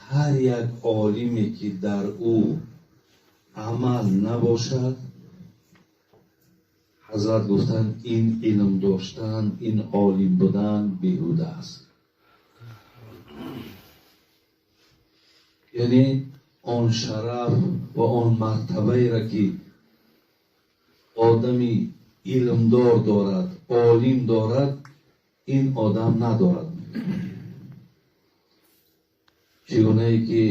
Ҳар як олиме ки дар ӯ амал набошад, ҳазрат гуфтанд, ин илм доштан, ин олим будан беҳуда аст. Яъне он шараф ва он мартабаеро ки одами илмдор дорад, олим дорад, ин одам надорад. Чигунае ки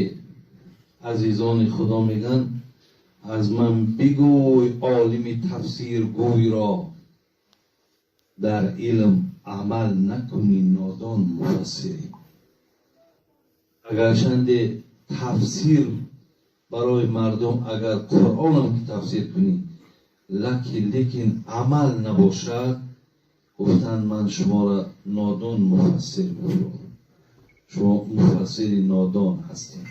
азизони Худо мегӯянд, аз ман бигӯй олими тафсиргӯйро, дар илм амал накунӣ нодон муфассирӣ. Агарчанде тафсир барои мардум, агар Қуръонам ки тафсир кунӣ, лекин амал набошад, гуфтанд ман шуморо нодон муфассир мегӯям. Шумо муфассири нодон ҳастед.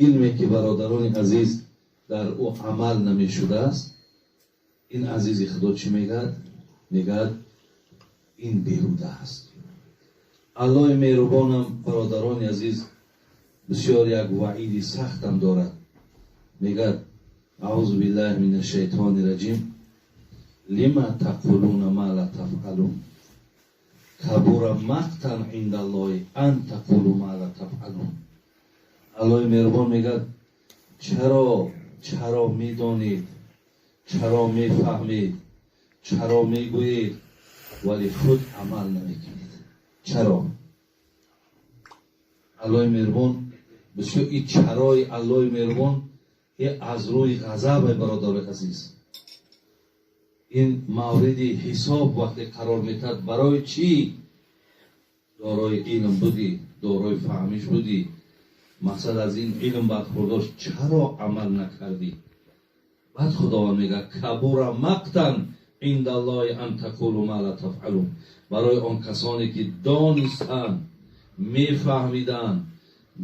Илме ки бародарони азиз дар ӯ амал намешудааст, ин азизи Худо чӣ мегӯяд? Мегӯяд ин беҳуда аст. Аллоҳи меҳрубонам, бародарони азиз, бисёр як ваъиди сахтам дорад. Мегӯяд: аъузу биллаҳи мина шайтони раҷим, лима тақулуна ма ла тафъалун, кабура мақтан индаллоҳи ан тақулу ма ла тафъалун. Аллоҳи меҳрубон мегӯяд: чаро медонед, чаро мефаҳмед, чаро мегӯед, вале худ амал намекунед? Чаро? Аллоҳи меҳрубон бисёр и чарои Аллоҳи меҳрубон аз рӯи ғазаб, бародари азиз, ин мавриди ҳисоб вақте қарор метаҳад, барои чӣ дорои илм будӣ, дорои фаҳмиш будӣ, мақсад аз ин илм бархӯрдошт, чаро амал накардӣ? Баъд Худованд мегӯяд: кабура мақтан индаллоҳи ан тақулу ма ла тафъалун. Барои он касоне ки донистанд, мефаҳмиданд,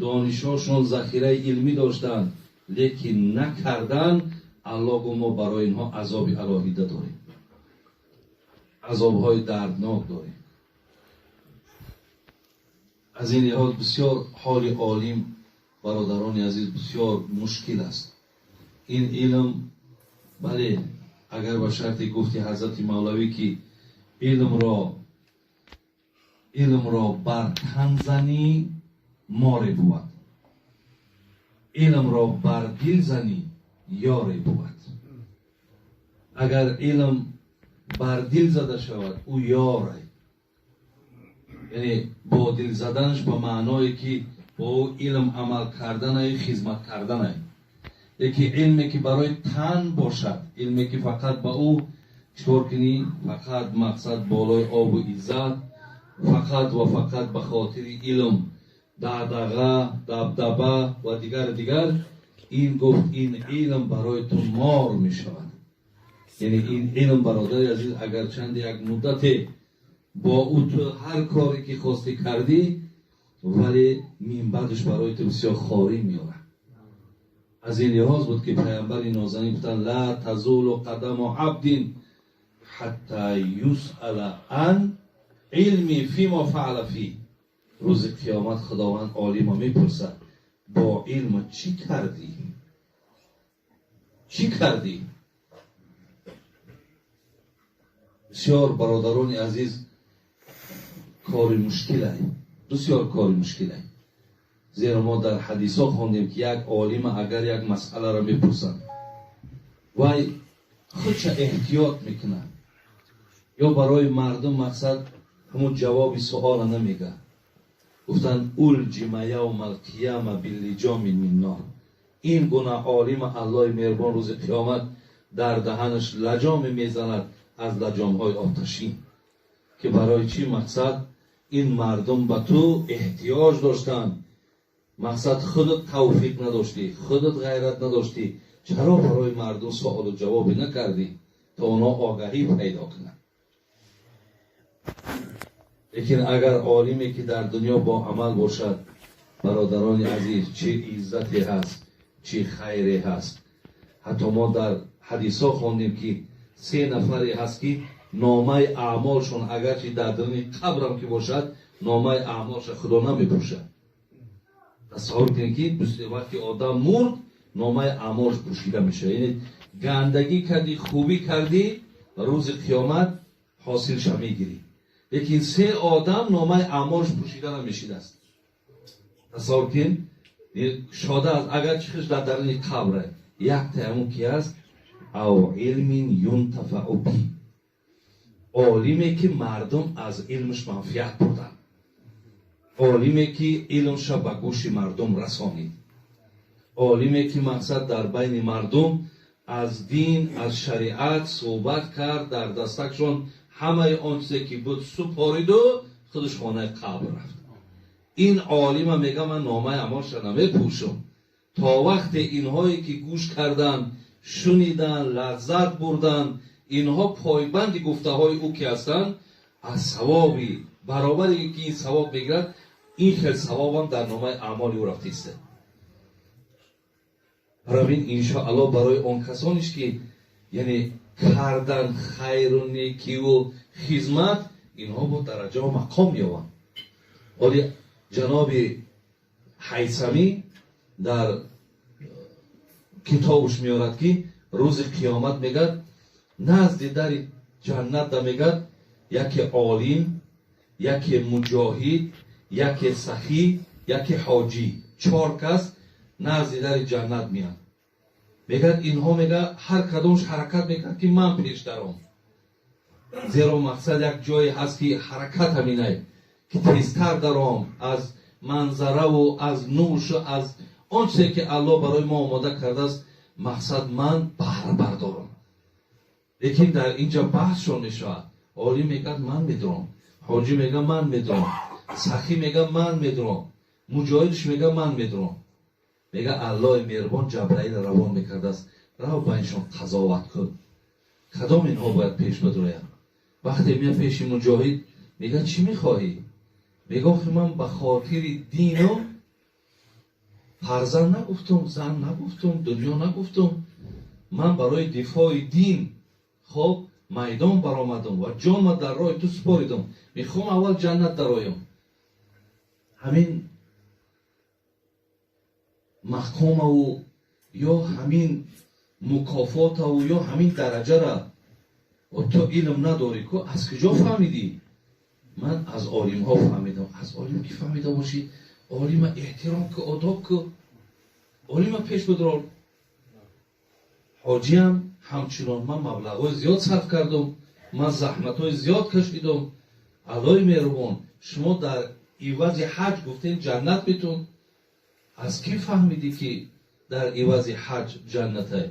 донишҳошон захираи илмӣ доштанд, лекин накарданд, Аллоҳ гуфт мо барои инҳо азоби алоҳида дорем, азобҳои дарднок дорем. Аз ин лиҳоз бисёр ҳоли олим, бародарони азиз, бисёр мушкил аст. Ин илм, бале, агар ба шарти гуфти ҳазрати Мавлавӣ ки илмро бар тан занӣ море бувад, илмро бар дил занӣ ёре бувад. Агар илм бар дил зада шавад, ӯ ёре, яъне бо дил заданаш ба маъное ки бо илм амал карданай, хизмат карданай. Лекин илме ки барои тан бошад, илме ки фақат ба ӯ чикор кунӣ, фақат мақсад болои обу иззат, фақат ва фақат ба хотири илм дағдаға, дабдаба ва дигар дигар, ин гуфт ин илм барои ту мор мешавад. Яъне ин илм, бародари азиз, агарчанде як муддате бо ӯ ту ҳар коре ки хостӣ кардӣ, вале минбаъдаш барои ту бисёр хорӣ меорад. Аз ин лиҳоз буд ки паямбари нозанин гуфтанд: ла тазулу қадаму абдин ҳатта юсъала ан илми фима фаъала фи. Рӯзи қиёмат Худованд олимо мепурсад: бо илм чӣ кардӣ? Чӣ кардӣ? Бисёр бародарони азиз, кори мушкилай, бисёр кори мушкилай. Зеро мо дар ҳадисҳо хондем ки як олима агар як масъаларо мепурсанд, вай худша эҳтиёт мекунад, ё барои мардум мақсад ҳамун ҷавоби суола намегӯяд. Гуфтанд: улҷима явмал қияма биллиҷомин мин нор. Ин гуна олима Аллоҳи меҳрубон рӯзи қиёмат дар даҳанаш лаҷоме мезанад аз лаҷомҳои оташин, ки барои чӣ мақсад ин мардум ба ту эҳтиёҷ доштанд, мақсад худат тавфиқ надоштӣ, худат ғайрат надоштӣ, чаро барои мардум суолу ҷавобе накардӣ то онҳо огаҳӣ пайдо кунанд? Лекин агар олиме ки дар дунё бо амал бошад, бародарони азиз, чӣ иззате ҳаст, чӣ хайре ҳаст. Ҳатто мо дар ҳадисҳо хондем ки се нафаре ҳаст ки Номаи аъмолшон агарчи дар даруни қабрам ки бошад, номаи аъмолша Худо намепӯшад. Тасаввур кунед, ки вақти одам мурд, номаи аъмолш пӯшида мешавад. Яъне гандагӣ кардӣ, хубӣ кардӣ, рӯзи қиёмат ҳосилша мегирӣ. Лекин се одам номаи аъмолш пӯшида намешидааст. Тасаввур кун, шода аст, агарчи худш дар даруни қабре. Якта ҳамун ки аст, ав илмин юнтафау би, олиме ки мардум аз илмаш манфиат бурданд, олиме ки илмша ба гӯши мардум расонид, олиме ки мақсад дар байни мардум аз дин, аз шариат суҳбат кард, дар дастакшон ҳамаи он чизе ки буд супориду худаш хонаи қабр рафт. Ин олима мега, ман номаи аъмолша намепӯшам то вақте инҳое ки гӯш карданд, шуниданд, лаззат бурданд, инҳо пойбанди гуфтаҳои ӯ ки ҳастанд, аз савоби баробаре ки ин савоб мегирад, ин хел савобам дар номаи аъмоли ӯ рафтиста. Барои иншоаллоҳ, барои он касонеш ки яъне кардан хайру некиву хизмат, инҳо бо дараҷаву мақом меёбанд. Оли ҷаноби Ҳайсамӣ дар китобуш меорад, ки рӯзи қиёмат, мегӯяд, назди дари ҷаннат да, мегӯяд, яке олим, яке муҷоҳид, яке сахӣ, яке ҳоҷӣ, чор кас назди дари ҷаннат меянд. Мегӯяд, инҳо, мега, ҳар кадомш ҳаракат мекард, ки ман пеш даром, зеро мақсад як ҷое ҳаст, ки ҳаракат ҳаминай, ки тезтар даром, аз манзараву аз нушу аз он чизе ки Аллоҳ барои мо омода кардааст, мақсад ман баҳра бардорам. Лекин дар инҷа баҳсшон мешавад. Олим мегӯяд, ман медурам, ҳоҷӣ мега, ман медурам, сахӣ мега, ман медурам, муҷоҳидш мега, ман медурам. Мега, Аллоҳи меҳрубон Ҷабраил равон мекардааст: рав, байншон қазоват кун, кадом инҳо бояд пеш бидроянд. Вақте мея пеши муҷоҳид, мега, чӣ мехоҳӣ? Мега, охи ман ба хотири дину фарзанд нагуфтум, зан нагуфтум, дунё нагуфтум, ман барои дифои дин, хоб, майдон баромадам ва ҷонма дар роҳи ту супоридам, мехоҳам аввал ҷаннат дароям. Ҳамин мақомаву ё ҳамин мукофотаву ё ҳамин дараҷара ту илм надорӣ ку, аз куҷо фаҳмидӣ? Ман аз олимҳо фаҳмидам. Аз олим ки фаҳмида бошӣ, олима эҳтиром ку, одоб ку, олима пеш бидрор. Ҳоҷиам ҳамчунон, ман маблағҳои зиёд сарф кардум, ман заҳматҳои зиёд кашидум, Аллоҳи меҳрубон, шумо дар ивази ҳаҷ гуфтем ҷаннат битун, аз кӣ фаҳмидӣ, ки дар ивази ҳаҷ ҷаннатай?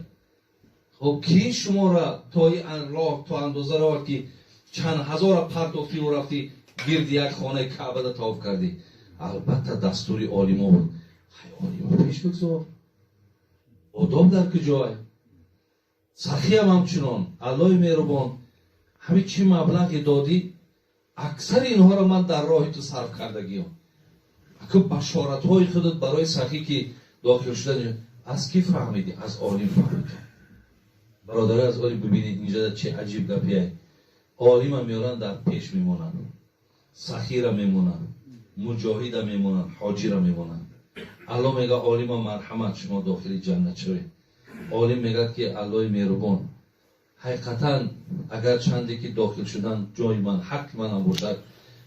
Хоб, кӣ шуморо то ин роҳ, то андоза равад, ки чанд ҳазора партофтиву рафтӣ, гирди як хонаи Каъбада тавоф кардӣ? Албатта, дастури олимо буд. Ҳай, олимо пеш бигзор, одоб дар куҷой? Сахиям ҳамчунон, Аллоҳи меҳрубон, ҳамин чӣ маблағе додӣ, аксари инҳоро ман дар роҳи ту сарф кардагиам. Аку башоратҳои худат барои сахӣ ки дохил шудан, аз кӣ фаҳмидӣ? Аз олим фаҳмидам. Бародари аз оли, бибинед, инҷода чӣ аҷиб гапие. Олима меоранд, дар пеш мемонанд, сахира мемонанд, муҷоҳида мемонанд, ҳоҷира мемонанд. Аллоҳ мега, олима марҳамат, шумо дохили ҷаннат шавед. Олим мегӯяд, ки Аллоҳи меҳрубон, ҳақиқатан агар чанде ки дохил шудан ҷои ман, ҳаққи манам бошад,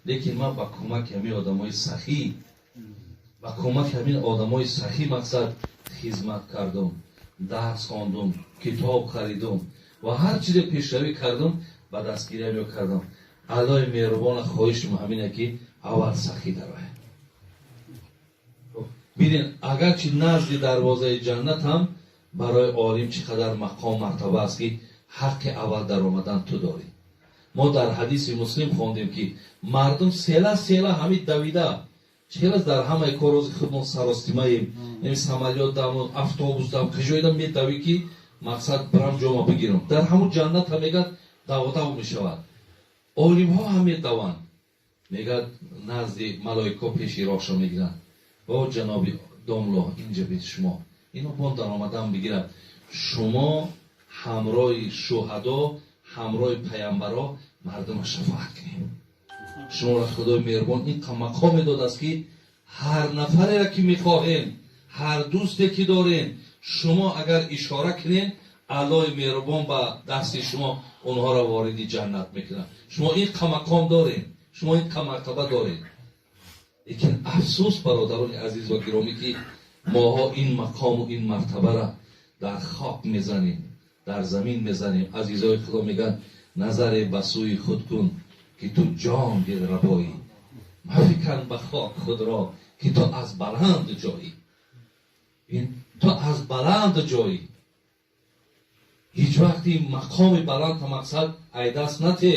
лекин ман ба кӯмаки ҳамин одамои сахӣ, ба кӯмаки ҳамин одамои сахӣ, мақсад, хизмат кардум, дарс хондум, китоб харидум ва ҳар чизе пешравӣ кардум, ба дастгириам ё кардам. Аллоҳи меҳрубона, хоҳишам ҳамине, ки аввал сахӣ дарояд. Бинед, агарчи назди дарвозаи ҷаннат ҳам барои олим чӣ қадар мақом, мартаба аст, ки ҳаққи аввал даромадан ту дорӣ. Мо дар ҳадиси Муслим хондем, ки мардум села села ҳамин давида челаз дар ҳамаи кор рози худмон саростимаем, самолёт дам, автобус дам, куҷоидам медавӣ, ки мақсад бирам ҷома бигирам. Дар ҳамун ҷаннат ҳам, мегӯяд, даводав мешавад, олимҳо ҳам медаванд. Мегӯяд, назди малоико пеши роҳшо мегиранд: о ҷаноби домло, инҷа бед шумо. Ино бон даромадан бигирад, шумо ҳамроҳи шуҳадо ҳамроҳи паямбаро мардума шафоат кунем. Шуморо Худои меҳрубон ин мақоме додааст, ки ҳар нафареро ки мехоҳем, ҳар дӯсте ки дорем, шумо агар ишора кунед, Аллоҳи меҳрубон ба дасти шумо онҳоро вориди ҷаннат мекунад. Шумо ин мақом доред, шумо ин мартаба доред. Лекин афсӯс, бародарони азиз ва гиромӣ, ки моҳо ин мақому ин мартабаро дар хок мезанем, дар замин мезанем. Азизои Худо мегӯянд: назаре ба сӯи худ кун, ки ту ҷон дилрабоӣ, мафикан ба хок худро, ки ту аз баланд ҷоӣ. Ту аз баланд ҷоӣ. Ҳеҷ вақт ин мақоми баланд мақсад айдаст нате.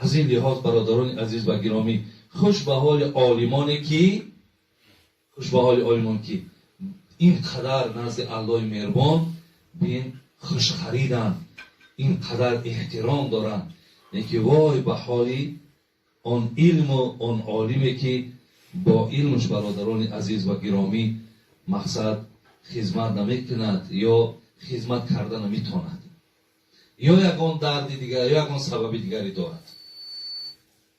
Аз ин лиҳоз, бародарони азиз ва гиромӣ, хуш ба ҳоли олимоне ки, хуш ба ҳоли олимон, ки ин қадар назди Аллоҳи меҳрубон бин хушхариданд, ин қадар эҳтиром доранд. Лекин вой ба ҳоли он илму он олиме, ки бо илмаш, бародарони азиз ва гиромӣ, мақсад хизмат намекунад ё хизмат карда наметавонад, ё ягон дарди дигар, ё ягон сабаби дигаре дорад.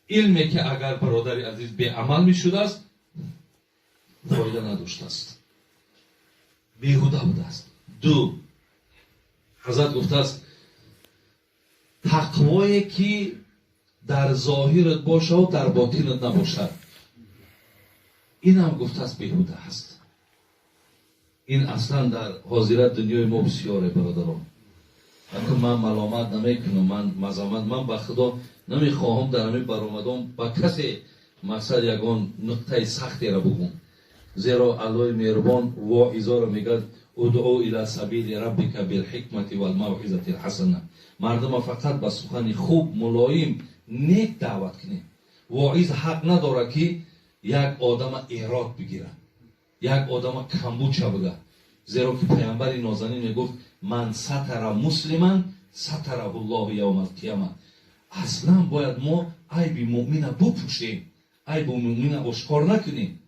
Илме ки агар, бародари азиз, беамал мешудааст, фоида надоштааст, беҳуда будааст. Ду, ҳазрат гуфтааст: тақвое ки дар зоҳират бошаву дар ботинат набошад, инам гуфтааст, беҳуда аст. Ин аслан дар ҳозира дунёи мо бисёре, бародарон. Акун ман маломат намекунам, ман мазамат, ман ба Худо намехоҳам дар ҳамин баромадон ба касе мақсад ягон нуқтаи сахтеро бугум, зеро Аллоҳи меҳрубон воизоро мегӯяд: удъу ила сабили раббика билҳикмати валмавъизати лҳасана. Мардума фақат ба сухани хуб, мулоим, нек даъват кунед. Воиз ҳақ надорад, ки як одама эрод бигирад, як одама камбуча бига, зеро ки паямбари нозанин мегуфт: ман сатара муслиман сатараҳу ллоҳу явма алқияма. Аслан бояд мо айби муъмина бупӯшем, айби муъмина ошкор накунем.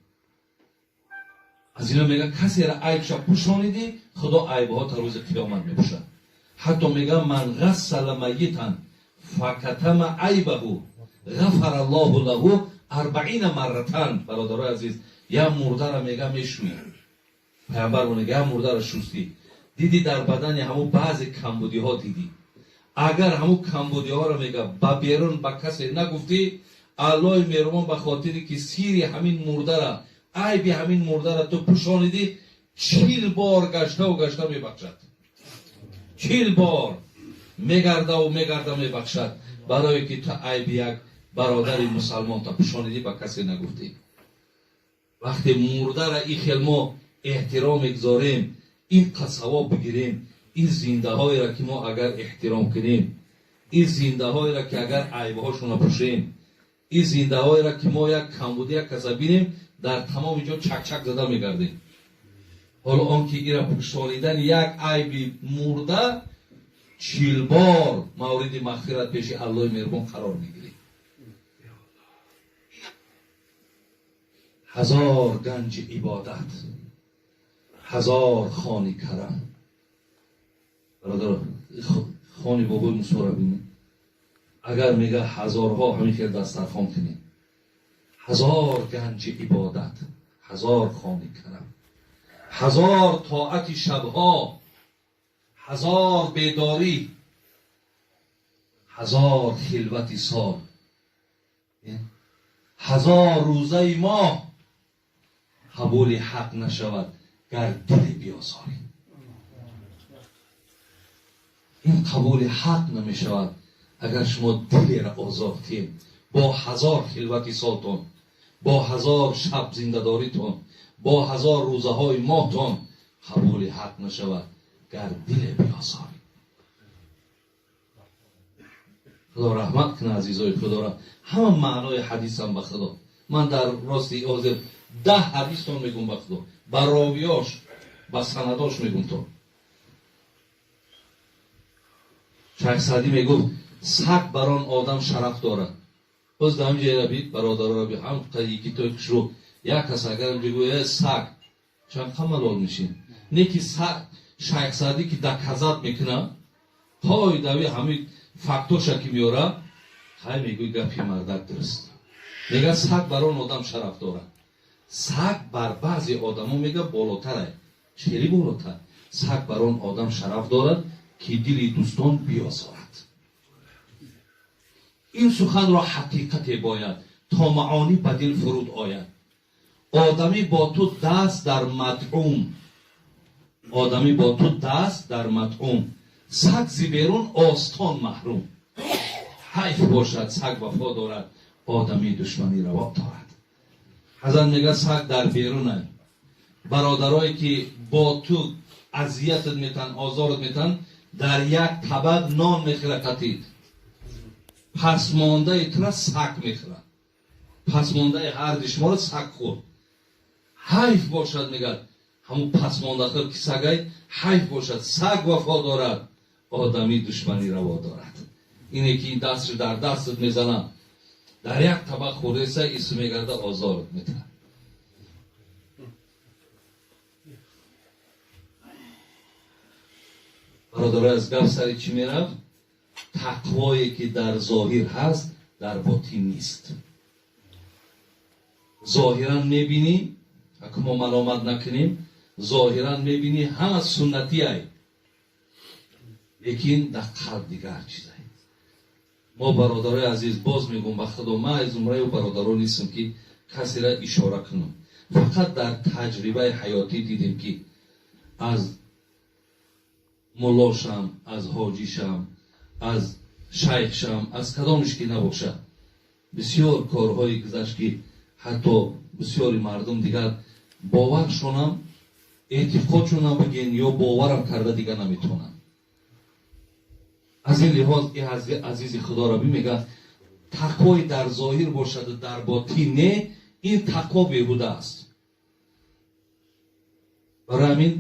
Аз ино мега: касера айбша пӯшонидӣ, Худо айбҳо та рӯзи қиёмат мепӯшад. Ҳатто мега: ман ғассала майитан факатама айбаҳу ғафара ллоҳу лаҳу 40 марратан. Бародарои азиз, як мурдара, мега, мешӯӣ, паямбар мега, як мурдара шустӣ, дидӣ дар бадани ҳамун баъзе камбудиҳо дидӣ, агар ҳамун камбудиҳоро, мега, ба берун ба касе нагуфтӣ, Аллоҳи меҳрубон ба хотире ки сири ҳамин мурдара, айби ҳамин мурдара ту пӯшонидӣ, 40 бор гаштаву гашта мебахшад. 40 бор мегардаву мегарда мебахшад, барое ки ту айби як бародари мусалмонта пӯшонидӣ, ба касе нагуфтӣ. Вақте мурдара ин хел мо эҳтиром мегузорем, ин қад савоб бигирем, ин зиндаҳоеро ки мо агар эҳтиром кунем, ин зиндаҳоеро ки агар айбҳошонро пӯшем, ин зиндаҳоеро ки мо як камбуди як каса бинем, дар тамоми ҷо чакчак зада мегардем, ҳоло он ки ира пӯшонидани як айби мурда 40 бор мавриди мағфират пеши Аллоҳи меҳрубон қарор мегирем. 1000 ганҷи ибодат, 1000 хони карам. Бародар, хони бобои Мусоро бинед. Агар, мега, ҳазорҳо ҳамин хел дастархон кунем, 1000 ганҷи ибодат, 1000 хони карам, 1000 тоати шабҳо, 1000 бедорӣ, 1000 хилвати сол, 1000 рӯзаи моҳ қабули ҳақ нашавад, гар диле биозорӣ. Ин қабули ҳақ намешавад, агар шумо дилеро озор кунед. Бо 1000 хилвати солтон, бо 1000 шаб зиндадоритон, бо 1000 рӯзаҳои моҳтон қабули ҳақ нашавад, гар диле биозорӣ. Худо раҳмат кунад азизои Худоро. Ҳама маънои ҳадисам, ба Худо, ман дар рости ҳозир 10 ҳадистон мегум, ба Худо, ба ровиёш, ба санадош мегум. То Шайх Саъдӣ мегуфт: саг бар он одам шараф дорад. Боз дар ҳамин ҷой раби, бародаро, раби ҳам йигитои хушрӯ, як кас агар бигӯяд: «Э, саг», чанд малол мешин. Не ки Шайх Саъдӣ ки доказать мекунад. Қоидави ҳамин фактоша ки меёра, хай мегӯй гапи мардак дуруст. Мега саг бар он одам шараф дорад. Саг бар баъзе одамо мега болотарай. Хеле болотар. Саг бар он одам шараф дорад, ки дили дӯстон биозорад. Ин суханро ҳақиқате бояд, то маъонӣ ба дил фуруд ояд. Одамӣ бо ту даст дар матъум. Одамӣ бо ту даст дар матъум. Саг зи берун остон маҳрум. Ҳайф бошад саг вафо дорад, одамӣ душманӣ раво дорад. Ҳазрат мега саг дар берунай. Бародарое ки бо ту азиятат метан, озорат метан, дар як табақ нон мехӯрад қатид. Пасмондаи тура саг мехӯрад. Пасмондаи ҳарди шуморо саг хӯрд. Ҳайф бошад мегӯяд, ҳамун пасмондахӯр ки сагай, ҳайф бошад, саг вафо дорад, одамӣ душманӣ раво дорад. Ине ки ин дастш дар дастат мезанад, дар як табақ хӯрдеса исм мегарда озорат метаҳад. Бародарои аз гап сари чӣ мерафт? Тақвое ки дар зоҳир ҳаст, дар ботин нест. Зоҳиран мебинӣ, аку мо маломат накунем, зоҳиран мебинӣ ҳама суннатиай, лекин дар қалб дигар чизай. Мо бародарои азиз боз мегӯм ба Худо, ман аз зумраи бародарон нестам ки касеро ишора кунам. Фақат дар таҷрибаи ҳаётӣ дидем ки аз муллошам, аз ҳоҷишам, аз шайхшам, аз кадомиш ки набошад, бисёр корҳое гузашт ки ҳатто бисёри мардум дигар боваршонам, эътиқодшонам бигӯен ё боварам карда дигар наметавонанд. Аз ин лиҳоз и азизи Худоро бимегӯяд, тақвои дар зоҳир бошаду дар ботин не, ин тақво беҳуда аст. Барои ҳамин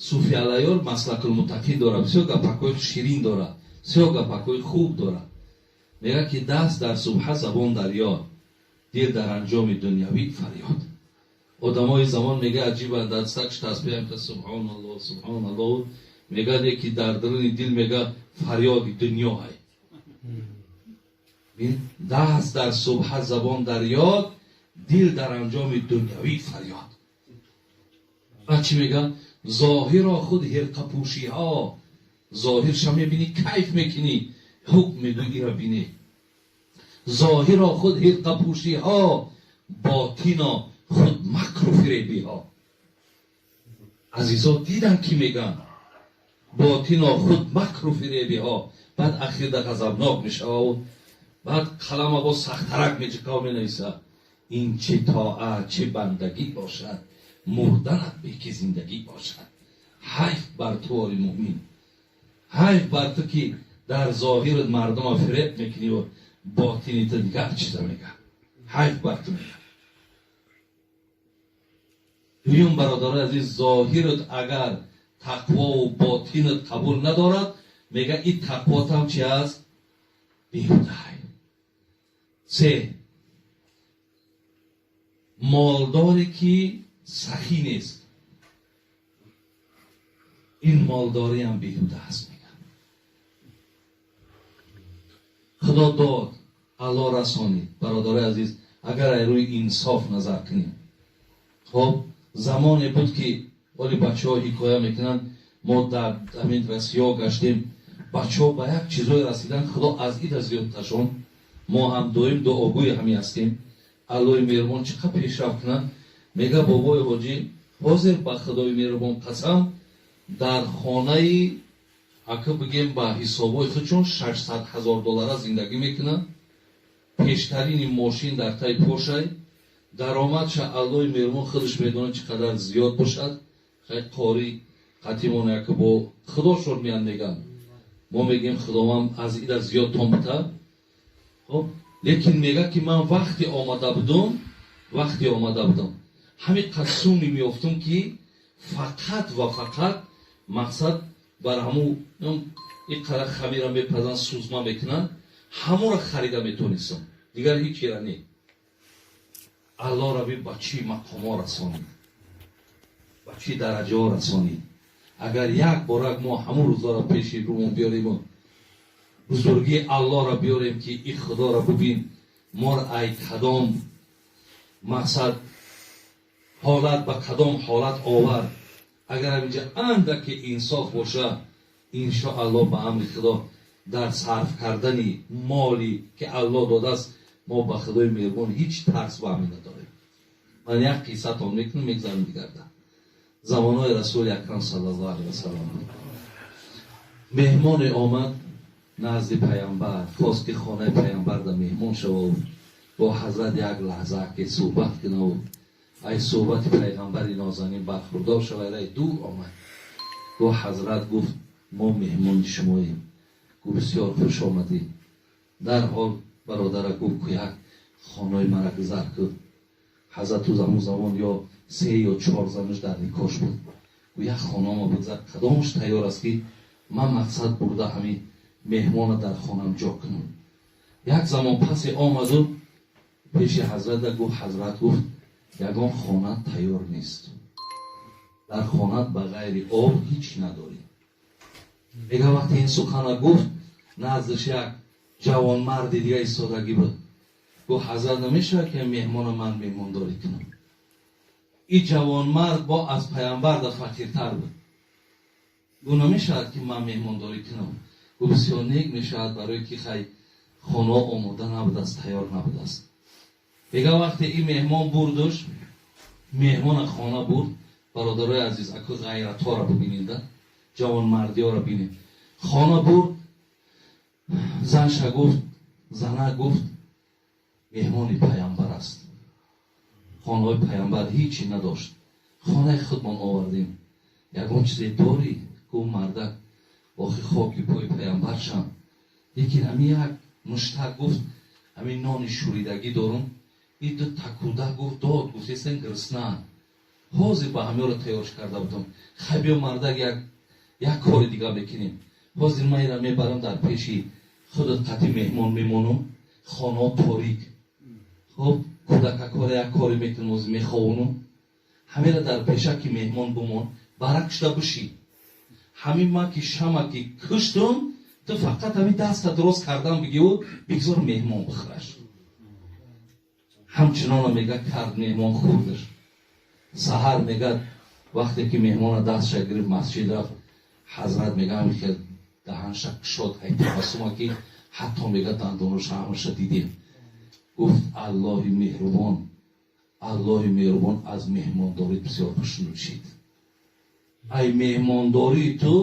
Суфи Алайёр маслакулмуттақин дорад, бисёр гапакҳои ширин дорад, бисёр гапакҳои хуб дорад. Мегӯяд ки даст дар субҳа, забон дар ёд, дил дар анҷоми дунявӣ фарёд. Одамои замон мегӯяд аҷибанд, дар сакш тасбеҳ мекунад субҳоналлоҳ, субҳоналлоҳ, мегӯяд яке дар даруни дил мегӯяд фарёди дунё ай. Даст дар субҳа, забон дар ёд, дил дар анҷоми дунявӣ фарёд. Баъд чӣ мегӯяд? Зоҳиро худ ҳирқапӯшиҳо, зоҳирша мебинӣ, кайф мекунӣ, ҳукм мегӯӣ ира бинӣ. Зоҳиро худ ҳирқапӯшиҳо, ботино худ макру фиребиҳо. Азизо дидан ки мегӯянд ботино худ макру фиребиҳо. Баъд ахирда ғазабнок мешавад, баъд қалама бо сахтарак мечиқав менависад. Ин чӣ тоат, чӣ бандагӣ бошад, мурданат бе ки зиндагӣ бошад. Ҳайф бар ту ори муъмин, ҳайф бар ту ки дар зоҳират мардума фиреб мекунӣ ва ботини ту дигар чиза мегӯяд. Ҳайф бар ту мегӯяд. Дуюм бародарои азиз, зоҳират агар тақвову ботинат қабул надорад, мегӯяд ин тақвотам чи аст? Беҳудай. Се, молдоре ки сахӣ нест, ин молдориам беҳуда аст, мегӯяд. Худо дод, Аллоҳ расонид. Бародарои азиз, агар ай рӯи инсоф назар кунем, хоб замоне буд ки оли бачаҳо ҳикоя мекунанд, мо дар ҳамин Россиё гаштем, бачаҳо ба як чизое расиданд, Худо аз ида зиёдташон. Мо ҳам доим дуогӯи ҳамин ҳастем. Аллоҳи меҳрубон чӣ қадр пешрафт кунад. Мега бобои ҳоҷӣ, ҳозир ба Худои меҳрубон қасам, дар хонаи ака бигем ба ҳисобҳои худшон 600 000 доллара зиндагӣ мекунад, пештарини мошин дар таи пошай, даромадша Аллоҳи меҳрубон худаш медонад чӣ қадар зиёд бошад. Хай қори қатимон яке бо Худошон меянд мегӯянд, мо мегӯем Худованд аз ида зиёд тон бита. Хоб, лекин мегӯяд ки ман вақте омада будум, вақте омада будам, ҳамин қадр суми меёфтум ки фақат ва фақат мақсад бар ҳамун ин қадар хамира мепазанд, сӯзма мекунанд, ҳамонро харида метонистам, дигар ҳеҷ чира не. Аллоҳ раби ба чӣ мақомҳо расонид, ба чӣ дараҷаҳо расонид. Агар як борак мо ҳамун рӯзҳоро пеши рӯмон биёриму Бузургии Аллоҳро биёрем, ки и Худоро бубин, мор ай кадом мақсад ҳолат ба кадом ҳолат овард. Агар инҷа андаке инсоф боша, иншоаллоҳ ба амри Худо дар сарф кардани моле ки Аллоҳ додааст, мо ба Худои меҳрубон ҳеҷ тарс ба ҳамин надорем. Ман як қиссатон мекунам, мегзарам дигарда. Замонҳои Расули Акрам саллаллоҳу алайҳи васаллам меҳмоне омад назди Паямбар, хост ки хонаи Паямбар да меҳмон шавад, бо ҳазрат як лаҳза ки суҳбат кунав, ай суҳбати пайғамбари нозанин бархурдор шавад. Рай дур омад. Гу ҳазрат гуфт: «Мо меҳмони шумоем». Гу: «Бисёр хуш омадӣ». Дарҳол бародара гуфт: «Ку, як хонаи мара гузар ку». Ҳазрат ту замон замон ё се ё чор занаш дар никош буд. Гу: «Як хонаома бигзар, кадомаш тайёр аст, ки ман мақсад бурда ҳамин меҳмона дар хонам ҷо кунам». Як замон пасе омаду пеши ҳазрата гуфт: «Ҳазрат, — гуфт, — ягон хона тайёр нест, дар хонат ба ғайри об ҳеҷ надорӣ». Мега, вақте ин сухана гуфт, наздаш як ҷавонмарди дига истодагӣ буд. Гуфт: «Ҳазрат, намешавад, ки меҳмона ман меҳмондорӣ кунам?» Ин ҷавонмард бо аз Паямбар да фақиртар буд. Гу: «Намешавад, ки ман меҳмондорӣ кунам?» Гу: «Бисёр нек мешавад, барое ки хай хонао омода набудааст, тайёр набудааст». Мега, вақте ин меҳмон бурдуш, меҳмона хона бурд. Бародарои азиз, аку ғайратҳоро бибинеда, ҷавонмардиҳоро бинед. Хона бурд, занша гуфт, зана гуфт: «Меҳмони Паямбар аст, хонаҳои Паямбар ҳичи надошт, хонаи худмон овардем, ягон чизе дорӣ?» Гуфт мардак: «Охи, хоки пои Паямбар шам, лекин ҳамин як муштак, — гуфт, — ҳамин нони шӯридагӣ дорум, и ду такуда, — гуфт, — дод, гуфтесен, гирсна, ҳозир ба ҳамёро тайёрш карда будам. Хай, биё, мардак, як кори дига мекунем. Ҳозир ман ира мебарам, дар пеши худат қати меҳмон мемонам, хонао торик, хоб, кӯдакакора як коре мекунам, ҳозир меховонам, ҳамера дар пешаки меҳмон бумон, барак шуда бишӣ. Ҳамин ман ки шама ки куштум, ту фақат ҳамин даста дурост кардан бигиву бигзор меҳмон бихӯраш». Ҳамчунона, мега, кард, меҳмон хӯрдаш. Саҳар, мегад, вақте ки меҳмона дастша гирифт, масҷид рафт, ҳазрат, мега, ҳамин хел даҳанша кушод, ай табассума ки ҳатто, мега, дандоноша ҳамаша дидем. Гуфт: «Аллоҳи меҳрубон, Аллоҳи меҳрубон аз меҳмондорӣ бисёр хушнуд шид. Ай меҳмондории ту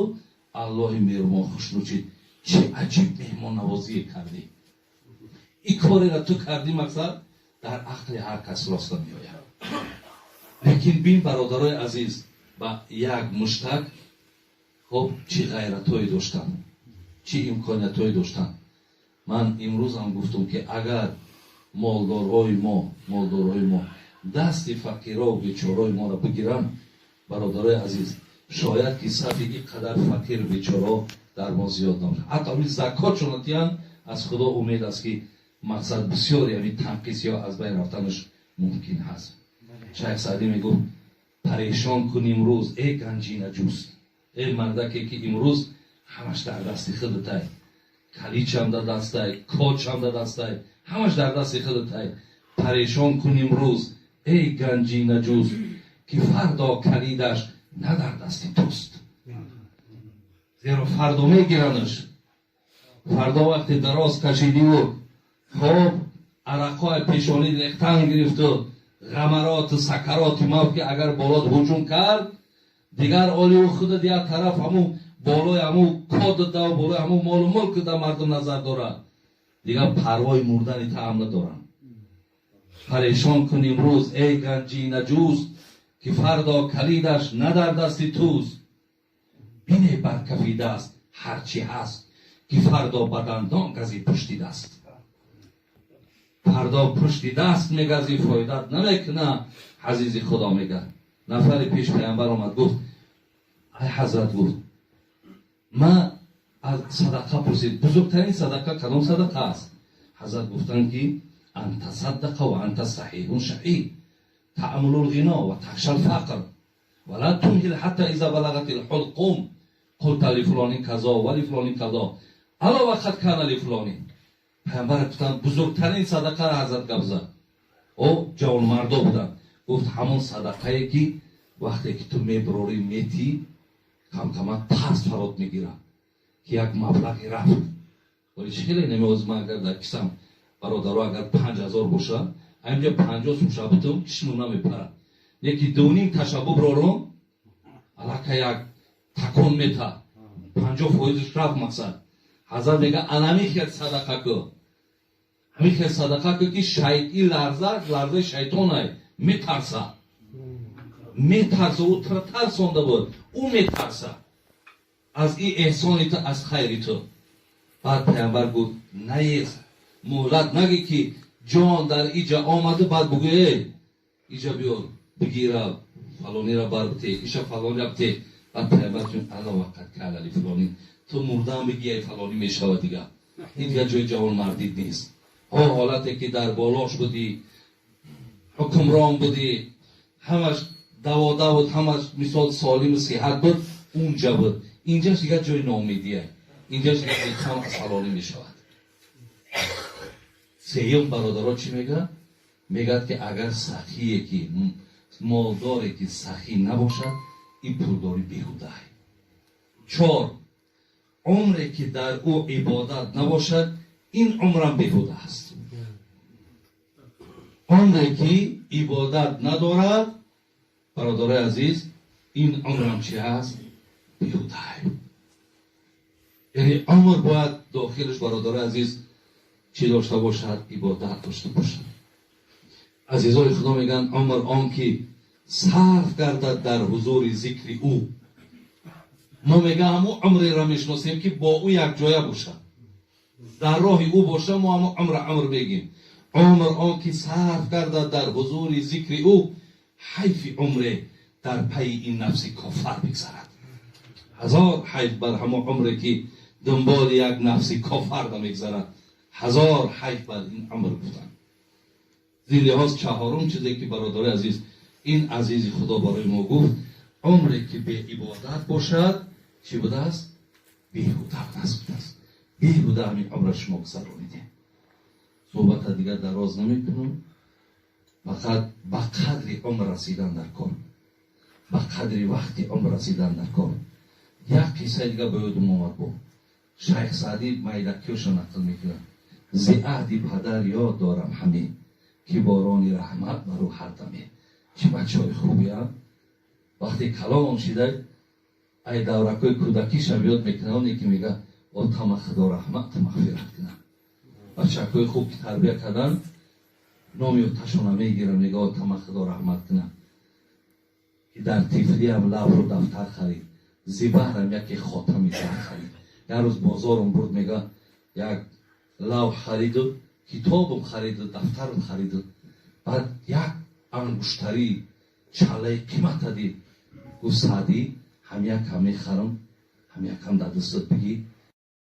Аллоҳи меҳрубон хушнуд шид. Чӣ аҷиб меҳмоннавозие кардӣ! Ин кореро ту кардӣ, мақсад, дар ақли ҳар кас роста меояд». Лекин бин, бародарои азиз, ба як муштак, хоб, чӣ ғайратҳое доштанд, чӣ имкониятҳое доштанд. Ман имрӯзам гуфтам, ки агар молдорҳои мо дасти фақирову бечораи моро бигиранд, бародарои азиз, шояд ки сафи ин қадар фақиру бечорао дар мо зиёд набошад. Ҳатто ҳамин закотшона диҳанд, аз Худо умед аст, ки мақсад, бисёре ҳамин танқисиҳо аз байн рафтанаш мумкин ҳаст. Шайх Саъдӣ мегуфт: «Парешон кун имрӯз, э ганҷина ҷуст, э мардаке, ки имрӯз ҳамаш дар дасти худатай, каличам дар дастай, кочам дар дастай, ҳамаш дар дасти худатай. Парешон кун имрӯз, эй ганҷина ҷуст, ки фардо калидаш на дар дасти туст, зеро фардо мегиранаш. Фардо вақте дароз кашидиву, хоб, арақҳои пешонӣ рехтан гирифту ғамароту сакароти мавт ки агар болот ҳуҷум кард, дигар олиу худат як тараф, ҳамун болои ҳамун кодада, болои ҳамун молу мулкда мардум назар дорад, дигар парвои мурдани таам надоранд. Парешон кун имрӯз, эй ганҷина ҷуст, ки фардо калидаш на дар дасти туст. Бине бар кафи даст ҳарчи ҳаст, ки фардо ба дандон гази пушти даст. Фардо пушти даст мегазӣ, фоидат намекуна». Азизи Худо, мега, нафари пеш Паямбар омад, гуфт: «Ай ҳазрат, — гуфт, — ман аз садақа пурсид, бузургтарин садақа кадом садақа аст?» Ҳазрат гуфтанд, ки أن تصدق وأنت صحيح شحيح، تأمل الغنى وتخشى الفقر، ولا تمهل حتى إذا بلغت الحلقوم قلت لفلان كذا ولفلان كذا». Ала вақат кана ли фулони. Пайғамбар гуфтанд, бузургтарин садақа ҳазрат гап зад. О ҷавонмардо буданд. Гуфт, ҳамон садақае ки вақте ки ту мебирорӣ, метӣ, камкама тарс фарод мегирад, ки як маблағе рафт. Вале чӣ хеле намеоз, ман агар дар кисам, бародаро, агар 5000 боша, ҳаминҷа 50 сум шабутум, кишму намепарад. Яки дуним ташаббуб ророн аллака як такон мета, 50%-ш рафт. Мақсад, ҳазрат мега, анами хел садақа ку, ҳамин хел садақа ку, ки шайти ларза, ларзаи шайтонай, метарса, метарса, ӯ тра тарсонда буд, ӯ метарса аз ин эҳсони ту, аз хайри ту. Баъд пайғамбар гуфт, наез, муҳлат наги, ки ҷон дар иҷа омаду, баъд бугӯ, эй, иҷа биёр, бигира, фалонира бар бите, иша фалонира бите. Баъд пайғамбар чун ала вақат кана ли фулони, ту мурдаам бигӣ, ай фалонӣ мешавад. Дига ин дига ҷои ҷавонмардид нест. Ҳо, ҳолате ки дар болош будӣ, ҳукмрон будӣ, ҳамаш давода буд, ҳамаш мисол солиму сиҳат буд, унҷа буд. Инҷаш дигар ҷои ноумедия, инҷаш дигар бехам аз фалонӣ мешавад. Сеюм, бародаро, чӣ мегӯяд? Мегӯяд, ки агар сахие ки молдоре ки сахӣ набошад, ин пулдорӣ беҳудаай. Чор, умре ки дар ӯ ибодат набошад, ин умрам беҳуда аст. Умре ки ибодат надорад, бародарои азиз, ин умрам чи ҳаст? Беҳудаай. Яъне умр бояд дохилаш, бародарои азиз, чӣ дошта бошад? Ибодат дошта бошад. Азизои худо, мегӯянд, умр он ки сарф гардад дар ҳузури зикри ӯ. Мо, мега, ҳамун умреро мешиносем, ки бо ӯ якҷоя бошад, дар роҳи ӯ боша. Мо ҳамун умра умр мегем. Умр он ки сарф гардад дар ҳузури зикри ӯ, ҳайфи умре дар пайи ин нафси кофар бигзарад. Ҳазор ҳайф бар ҳамон умре ки дунболи як нафси кофар намегзарад. Ҳазор ҳайф бар ин умр, гуфтанд. Зин лиҳоз, чаҳорум чизе ки, бародари азиз, ин азизи худо барои мо гуфт, умре ки беибодат бошад, чӣ будааст? Беҳуда будааст, будааст. Беҳуда ҳамин умра шумо гузаронидем. Суҳбата дигар дароз намекунам. Фақат ба қадри умр расидан дар кор, ба қадри вақти умр расидан дар кор. Як қиссаи дигар ба ёдум омад. Бо Шайх Саъдӣ майдакиёша нақл мекунад. Зи аҳди падар ёд дорам ҳаме, ки борони раҳмат бар ӯ ҳар даме. Чӣ бачаҳои хубия! Вақте калон шида, ай давракҳои кӯдакишам ёд мекунад, оне ки мега, отама худо раҳмат мағфират кунад. Бачакҳои хуб ки тарбия кардан, номи оташона мегирам, мега, отама худо раҳмат кунад, ки дар тифлиам лавҳу дафтар харид, зибаҳрам яке хотами зар харид. Як рӯз бозорум бурд, мега, як лавҳ хариду, китобум хариду, дафтарум хариду, баъд як ангуштари чалаи қимата дид. Гуфт, Саъдӣ, ҳам якам мехарам, ҳам якам дар дастат бигӣ.